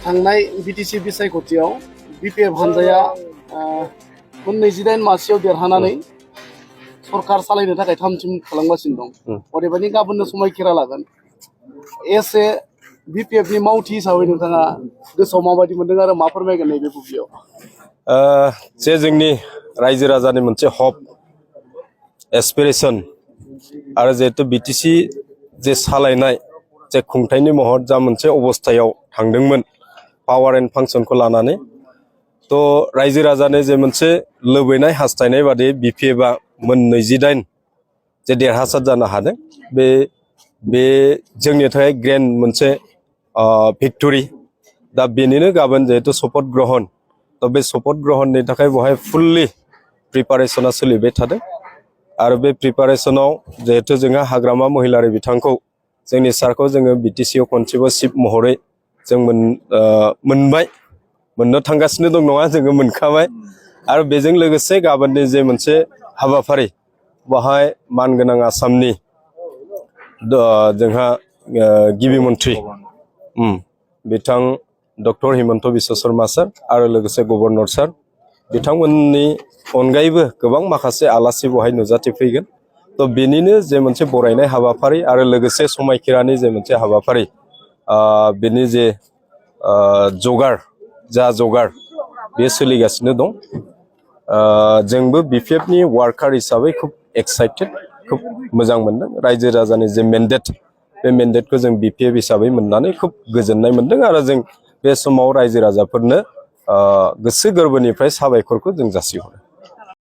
थांनाय बिटिसि बिसायख'थियाव बिपिएफ हानजाया 28 मासियाव देरहानानै सरकार सालायनो थाखाय थामथिम खालामगासिनो दं। अदेबानि गाबोननो समायखिरा लागोन। एसे बिपिएफनि मावथि हिसाबै नोंथाङा गोसोआव माबायदि मोनदों आरो मा फोरमायगोन नैबे बुब्लियाव? जे जोंनि रायजो राजानि मोनसे हप एसपिरेसन आरो जिहेतु बिटिसि जे सालायनाय जे खुंथायनि महर जा मोनसे अबस्थायाव थांदोंमोन पावार एन्ड फांसनखौ लानानै तो रायजो राजानि जे मोनसे लुबैनाय हास्थायनाय बादि बिपिएफआ 28 जे देरहासार जानो हादों बे जोंनि थाखाय ग्रेन्ड मोनसे भिक्टरि। दा बेनिनो गाबोन जिहेतु शपथ ग्रहण तो बे शपथ ग्रहणनि थाखाय बहाय फुल्लि प्रिपारेसना सोलिबाय थादों आरो बे प्रिपारेसनाव जिहेतु जोंहा हाग्रामा महिलारि बिथांखौ जोंनि सारखौ जोङो बिटिसिआव खनसेबो चिफ महरै जों मोननो थांगासिनो दं नङा जोङो मोनखाबाय आरो बेजों लोगोसे गाबोननि जे मोनसे हाबाफारि बाहाय मानगोनां आसामनि जोंहा गिबि मन्थ्रि बिथां डक्टर हिमन्त बिश्व शर्मा सार आरो लोगोसे गभर्नर सार बिथांमोननि अनगायैबो गोबां माखासे आलासि बहाय नुजाथिफैगोन। तो बेनिनो जे मोनसे बरायनाय हाबाफारि आरो लोगोसे समायखिरानि जे मोनसे हाबाफारि बेनि जे जगार बे सोलिगासिनो दं। जोंबो बिपिएफनि वार्कार हिसाबै खुब एक्साइटेड खुब मोजां मोनदों। रायजो राजानि जे मेन्डेट बे मेन्डेटखौ जों बिपिएफ हिसाबै मोननानै खुब गोजोननाय मोनदों आरो जों बे समाव रायजो राजाफोरनो गोसो गोरबोनिफ्राय साबायखरखौ जों जासिहरो।